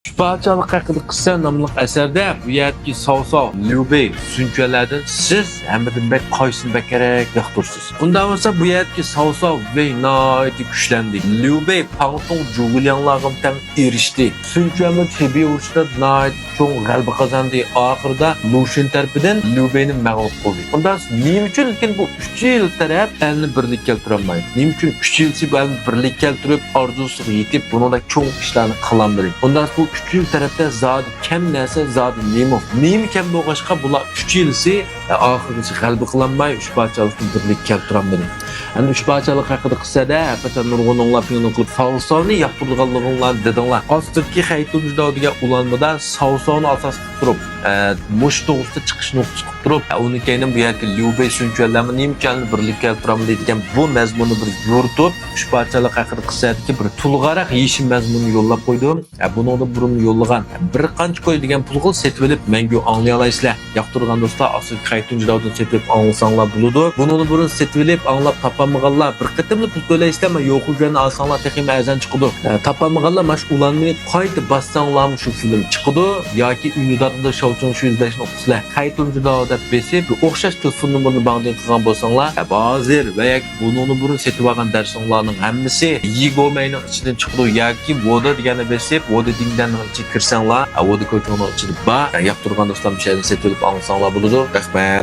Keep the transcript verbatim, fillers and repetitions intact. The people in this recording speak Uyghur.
ئۈچ پادىشاھلىق ھەققىدە قىسسە ناملىق ئەسەردە بۇ يەردىكى ساۋساۋ، ليۇبېي، سۈنچۈەنلەردىن سىز ھەممىدىن بەك قايسىنى بەكرەك ياقتۇرىسىز؟ ئۇنداق بولسا بۇ يەردىكى ساۋساۋ ۋېي ناھايىتى كۈچلەندى. ليۇبېي پاڭتۇڭ جۇگۇلياڭلارغا تەڭ ئېرىشتى. سۈنچۈەنمۇ تېببىي ئۇرۇشتا ناھايىتى چوڭ غەلىبە قازاندى. ئاخىرىدا لۇشۈن تەرىپىدىن ليۇبېينى مەغلۇپ قىلدى. ئۇنداق نېمە ئۈچۈن لېكىن بۇ ئۈچ يىل تەرەپ ئەلنى بىرلىككە كەلتۈرەلمەيدۇ؟ نېمە ئۈچۈن ئۈچ يىلسى بۇ ئەلنى بىرلىككە كەلتۈرۈپ، ئارزۇسىغا يېتىپ، بۇنىڭدەك چوڭ ئىشلارنى قىلالمىدى؟ ئۇنداق بۇ ئۈچ يىل تەرەپتە زادى كەم نەرسە، زادى نېمە؟ نېمە كەم بولغاچقا بۇلار ئۈچ يىلسى ئاخىرغىچە غەلىبە قىلالماي، ئۈچ پادىشاھلىقنى بىرلىككە كەلتۈرەلمىدى؟ ئەنە ئۈچ پادىشاھلىق ھەققىدە قىسسەدە ھەر قاچان نۇرغۇنۇڭلار پىڭنىڭ قىلىپ ساۋساۋنى ياقتۇرىدىغانلىقىڭلارنى دېدىڭلار. ئاستىدىكى خەيتۇنجىداۋ دېگەن ئۇلانمىدا ساۋساۋنى ئاساس قىلىپ تۇرۇپ، ئە، مۇشۇ توغرىسىدا چىقىش نۇقتىسى قىلىپ تۇرۇپ، ئە، ئۇنىڭ كەينىدىن بۇ يەردىكى ليۇبېي سۈنچۈەنلەرمۇ نېمە ئۈچۈن بىرلىككە كەلتۈرەلمىدى دېگەن بۇ مەزمۇننى بىر يورۇتۇپ، ئۈچ پادىشاھلىق ھەققىدە قىسسەدىكى بىر تولغاراق يېشىل مەزمۇننى يوللاپ قويدۇم. ئە، بۇنىڭدىن بۇرۇن يوللىغان بىر قانچە كوي دېگەن پۇلغا سېتىۋېلىپ مەڭگۈ ئاڭلىيالايسىلەر. ياقتۇرغان دوستلار، ئاستىدىكى خەيتۇنجىداۋدىن سېتىۋېلىپ ئاڭلىساڭلار بولىدۇ. بۇنىڭدىن بۇرۇن سېتىۋېلىپ ئاڭلاپ تاپالمىغانلار بىر قېتىملا پۇل تۆلەيسىلەر، مانا يوقۇ جۈەننى ئالساڭلار تېخىمۇ ئەرزان چىقىدۇ. ئە، تاپالمىغانلار مانا شۇ ئۇلانمىنى قايتا باسساڭلارمۇ شۇ فىلىم چىقىدۇ. ياكى ئۈندىداردا شاۋچۇڭ شۇ يۈزلەشنى ئوقۇسىلەر. خەيتۇنجىداۋ دەپ بېسىپ، ئوخشاش تېلېفون نومۇرىنى باڭدىن قىلغان بولساڭلار، دەپ ھازىر ۋە ياكى بۇنىڭدىن بۇرۇن سېتىۋالغان دەرسىڭلارنىڭ ھەممىسى يىگومەينىڭ ئىچىدىن چىقىدۇ ياكى ۋودا دېگەننى بېسىپ، ۋودا دىڭدەننىڭ ئىچىگە كىرسەڭلار، ۋودا كوچۇڭنىڭ ئىچىدە بار. ياقتۇرغان دوستلار، مۇشۇ يەردىن سېتىۋېلىپ ئاڭلىساڭلار بولىدۇ. رەھمەت.